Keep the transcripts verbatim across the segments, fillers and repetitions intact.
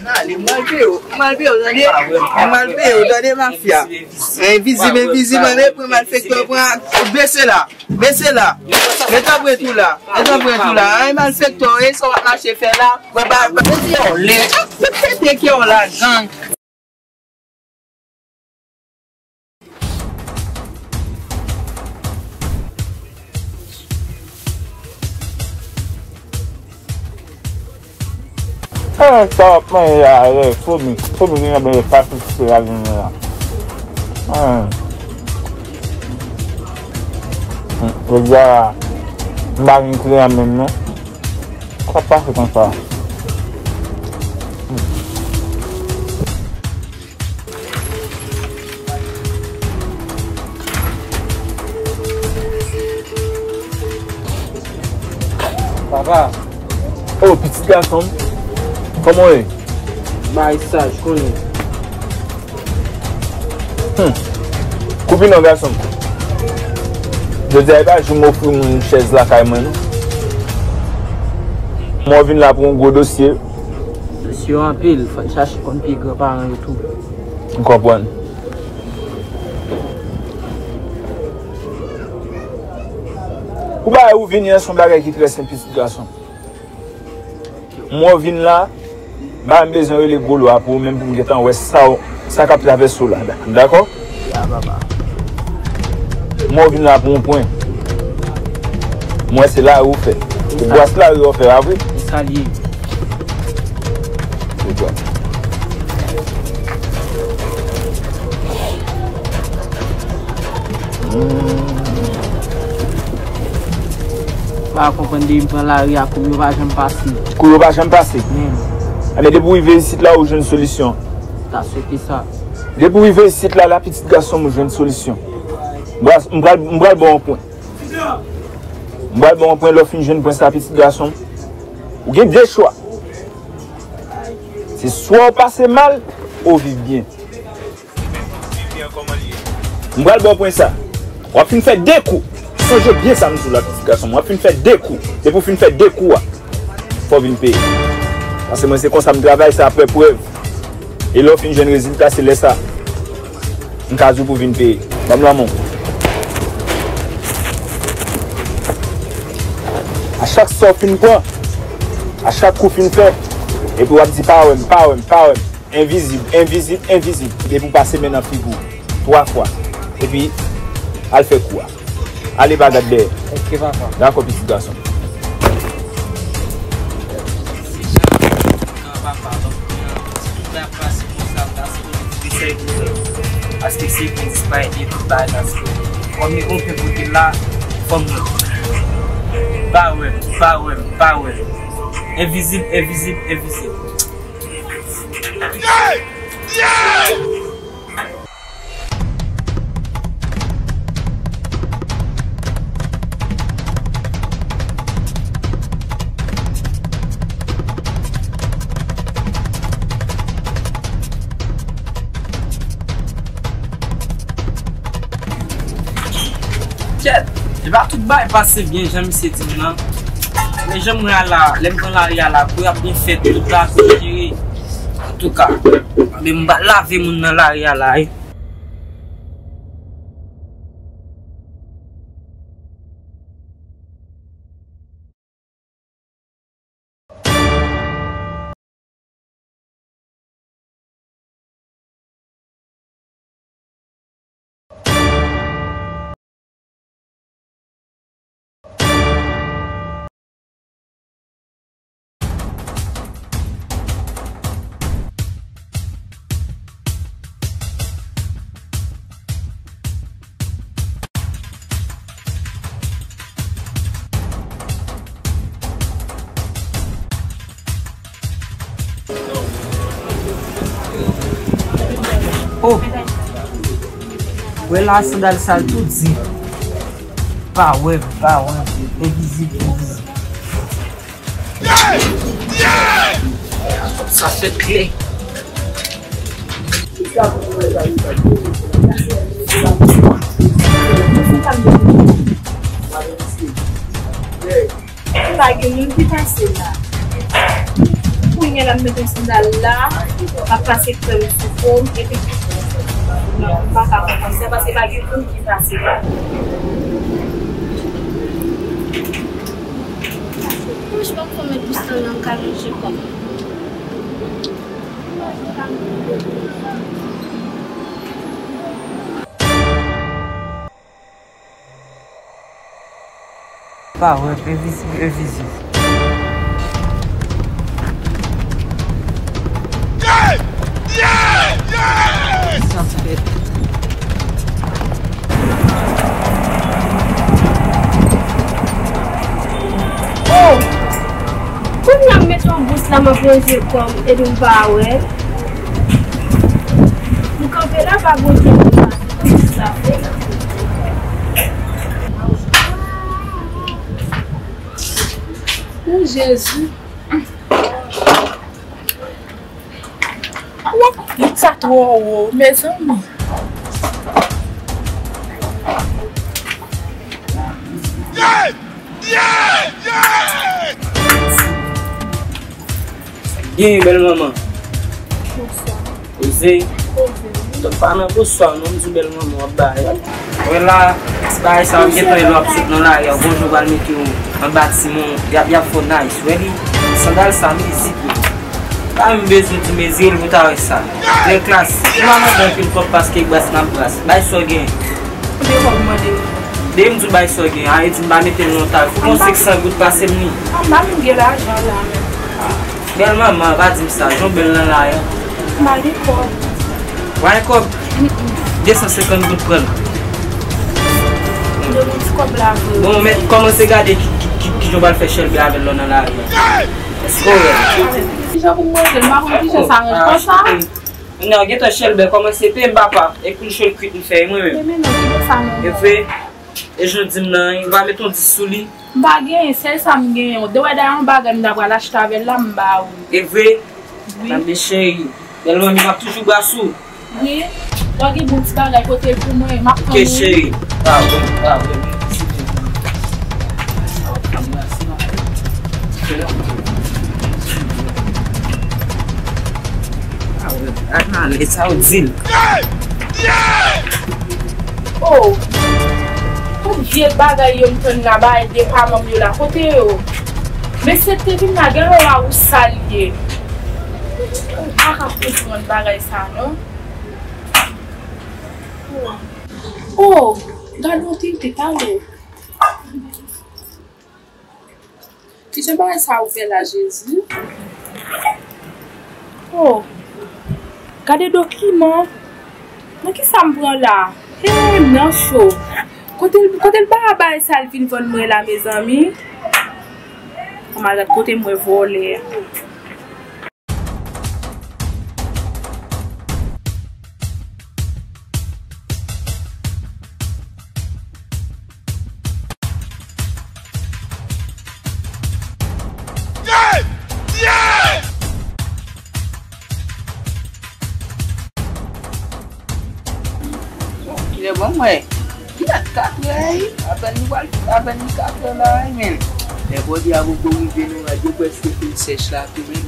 Ale, m al peye w, m al peye w, tande? M al peye w, tande, mafya? Envizib, envizib, ale, pran malfektè, pran, bese la, bese la. Mete apre tou la, mete apre tou la. Ay, malfektè, e sa w ap mache fè la? Mwen ba, ba, mete yon lè. Mete yon lajan. Eh, sa w ap manje a, eh, fomi, fomi ki nan bèl pati se la vin la. Eh. Hmm, jodi a, m pa vin kriye menm non. Sa pase konsa. Papa. Oh, pitit gason m. Kòman w ye? Bay saj, konnen. Hmm. Koupi non, gason m. Jodi a, e pa jou m ofri moun chèz lakay mwen, non. Mwen vin la pou yon gwo dosye. Dosye yo anpil, fò n chache konn pye granparan yo tou. M konprann. Ou bay ou vini an, se yon bagay ki trè senp, pitit gason. Mwen vin la, ba m bezwen rele gwo lwa pou ou menm pou m gentan wè sa w, sa k ap travèse w la, dakò? Ya, papa. Mwen vin la pou yon pwen. Mwen se lari w fè. Se bwas lari w fè, pa vre? Se sa l ye. Se bwas. Hmm. Pa konprann depi m pran lari a, kou yo pa janm pase. Kou yo pa janm pase? Men. Enben, depi w rive isit la, ou jwenn solisyon. Ta swete sa. Depi w rive isit la, la, pitit gason m, ou jwenn solisyon. M pral, m pral, m pral ba w yon pwen. M pral ba w yon pwen, lè w fin jwenn pwen sa, pitit gason m, ou gen de chwa. Se swa w pase mal, ou viv byen. M pral ba w pwen sa. W ap fin fè de kou. Sonje byen sa m di w la, pitit gason m. W ap fin fè de kou. Depi w fin fè de kou a, fò w vin peye. Paske mwen se konsa m travay, se aprè prèv. E lè w fin jwenn rezilta, se lè sa m ka di w pou w vin peye. Ban m lanmen w. A chak sa w fin pran, a chak kou w fin fè, epi w ap di, "Pa wè m, pa wè m, pa wè m." Envizib, envizib, envizib. Depi w pase men nan figi w twa fwa, epi al fè kou a. Ale pa gad dèyè. Ok, papa. Dakò, pitit gason. Paske se pou disparèt de tout bagay, paske fò m te konprann kote la, fò m wè. Pa wè m, pa wè m, pa wè m. Envizib, envizib, envizib. Kèt, se pa tout bagay pase byen jan misye di m nan. Men jan mwen a la, lè m pran lari a la, kou y ap byen fèt, tout bagay byen jere. Antouka, men m pa lave moun nan lari a la, wi. Oh! Wè la sandal sal tou di. Pa wè m, pa wè m. Envizib, envizib. Sa fèt klè. Pa gen moun ki pase la. Pou Gen lè m mete yon sandal la, m ap pase krèm sou po m, epi non, m pa ka pran kòm sa, paske pa gen moun ki pase la. Mwen, j pa konn met bous lan nan kalon je kòm. Pa wè, envizib, envizib. Oh! Kounye a m met yon bous la, m ap lonje kò m, epi m pa wè. M kanpe la, pa Bondye pou sa. Sa fè. O Jezi. Woup, sa twò wo, mezanmi. Genyen bèl manman. Bonswa. Poze. Poze. Donk pa nan bonswa non, m di bèl manman w ap bay. Wè la, ti bagay sa yo gentan e lè w ap sot nan lari a, bonjou pral mete w anba timon, y ap, y ap fè w nice. Wè li, sandal sa, mizik li. Pa menm bezwen di mezire l pou ta wè sa. Trè klasik. Ou pa mande anpil kòb paske bras n ap bras. Bay sa w gen. Konbyen kòb ou mande m? Depi m di w bay sa w gen, a vle di m pa mete l nan otaj. Fòk yon senk san goud pase m li. An pa menm gen lajan la menm. Bèl manman, pa di m sa. Jan w bèl nan lari a. M pa gen kòb. Pa gen kòb? De san senkant goud pran l. M dwe gen ti kòb la vre. Bon, men kòmanse gade ki, ki, ki, kijan w pral fè chèlbè avè l lè w nan lari a. Èske w wè? Kijan pou m manje l? M pa konn kijan sa ranje konsa. Kounye a, gentan chèlbè kòmanse peye m papa. E kou l cho l kwit m fè, e mwen menm. E men non, ki bon sa non. E vre, e jan w di m nan, m va mete yon dis sou li. M pa genyen, sèl sa m genyen. Depi w wè dayè yon bagay m ta pral achte avè l la, m ba ou. E vre? Wi. Tanbe cheri. Bèl manmi, m ap toujou bras ou. Wi. Lè w gen bon ti bagay, pote l pou mwen, m ap tann ou. Ok, cheri. Pa vre, pa vre. Ah, wè, ah, nan, e sa w di l. Oh! Tout vye bagay yo m tann la, bagay de pa manm yo la, kote yo? Men se te vin la, gen lè w a ou sa l ye. Ou pa ka konprann bagay sa, non. Oh! Gade yon tenten talè. Kijan bagay sa ouvè la, Jezi? Oh, gade dokiman. Nan kisa m pran la? Hey, m nan cho. Kote l, kote l ba bagay sa l vin vann mwen la, mezanmi? Ann al gad kote m wè vòlè a. Kilè bon mwen? Li mèt katrè, wi. Apèn li pral, apèn li katrè la, wi, men. Lè bòdye a poko rive, nou rad yo prèske fin sèch la tou, men.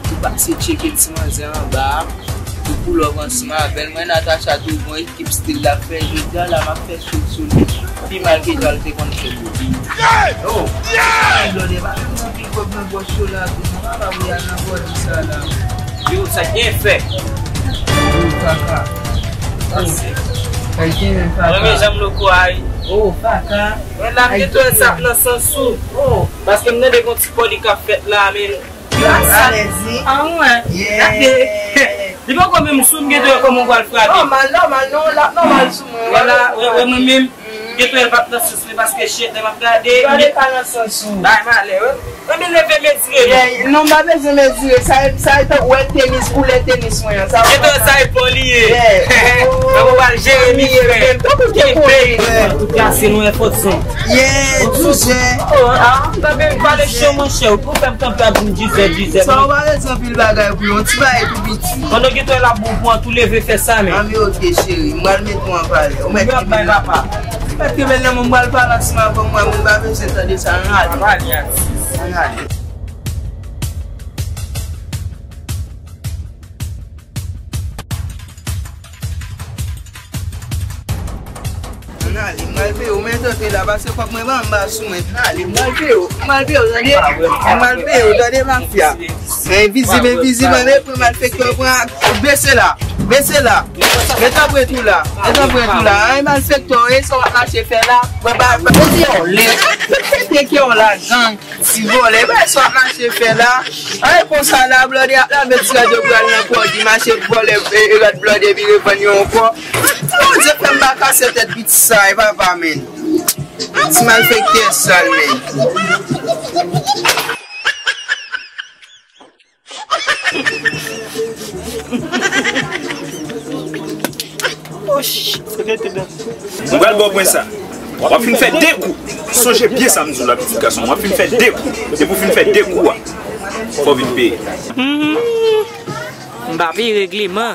Tou pase tcheke ti manzè anba a. Tou pull up ansanm a bèl mwen Natacha, tou bon ekip stil l ap fè jodi a la, m ap fè show sou li. Pi mal ke jan l te konn fè l. Oh! Blòdè pa menm gen anpil kòb nan pòch yo la tou, non, papa, pou y al nan bòdye sa la. Yo, sa k gen fè? Yo, kaka. Sa se. Sa k gen menm, kaka? Renmen janm loko a, wi. Oh, kaka. Mwen la, m gen twè sa ap nan sans ou. Oh. Paske m tande gon ti pòli k ap fèt la, men. Alèzi. Ah, ouais. Yeah. Gade. Li poko menm sou m, gen twè kòman w pral frape. Nòmal, nòmal, non, l ap nòmal sou mwen. Wè la, wè, wè, mwen menm. Gen twè l p ap nan sans mwen paske chèt lè m ap gade. Twè l pa nan sans ou. Bay malè, wi. Mwen menm leve mezire, non. Yeah, non, m pa bezwen mezire. Sa, sa, e tankou wè tenis, koulè tenis mwen an. Sa, gen twè sa e fò li ye. Yeah. Mwen pral jere li, frè. Tankou te kole. Tout kase nou e fòt son. Yeah, dizè. Oh, ah, m pa vle pale cho, monchè. Ou fè m kanpe ap di m dizè, dizè. Sa w pa bezwen anpil bagay pou yon ti bagay tou piti. Pandan gen twè la bon pou an tou leve fè sa, men. Ah, men ok, cheri. M pral met ou an palè. Ou mèt kenbe l. Ou mèt kenbe l nan men m, m pral pale ansanm avè w, mwen, moun pa bezwen tande sa, ann ale. Ann ale. Ann ale. M pral peye w, men tande la, pase kòb mwen ban m ba sou mwen. Ale, m pral peye w, m pral peye w, tande? M pral peye w, tande, mafya? Envizib, envizib, ale, pran malfektè, pran, bese la, bese la. Met anprent ou la, met anprent ou la. Ay, malfektè, e sa w ap mache fè la? Mwen ba, ba, mete yon lè. Mete yon la, gang. Ti vòlè, men sa w ap mache fè la? Ay, konsa la, blòdè ap lave ti rad yo pral nan kò, di mache vòlè, e, e, rad blòdè vire vann yo ankò. Bondye fè m pa kase tèt piti sa, e papa, men. Ti malfektè sal, men. Oh, shit, rete dan. Mwen pral ba w pwen sa. W ap fin fè de kou. Sonje byen sa m di w la, pitit gason. W ap fin fè de kou. Depi w fin fè de kou a, fò w vin peye. M pa peye regleman.